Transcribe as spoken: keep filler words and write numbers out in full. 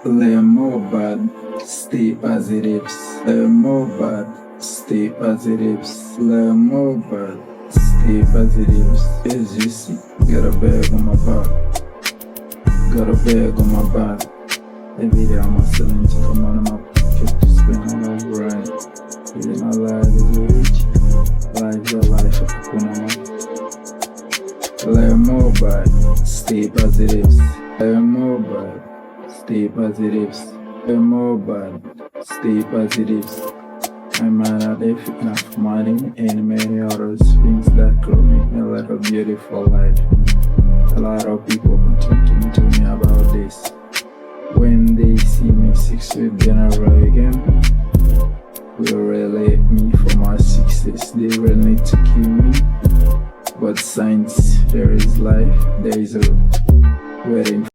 Learn more about stay positive. Learn more about stay positive. Learn more about stay positive. As you see, got a bag on my back. Got a bag on my back. Every day I'm hustling to the money, my pocket to spend on a grind. Living a life is rich. Life is a life of economy. Learn more about stay positive. Learn more about stay positive. Learn more about stay positive. I might not have enough money and many other things that could make me live a beautiful life. A lot of people been talking to me about this. When they see me six feet down the road again, will relate me for my success. They will need to kill me. But since there is life, there is hope.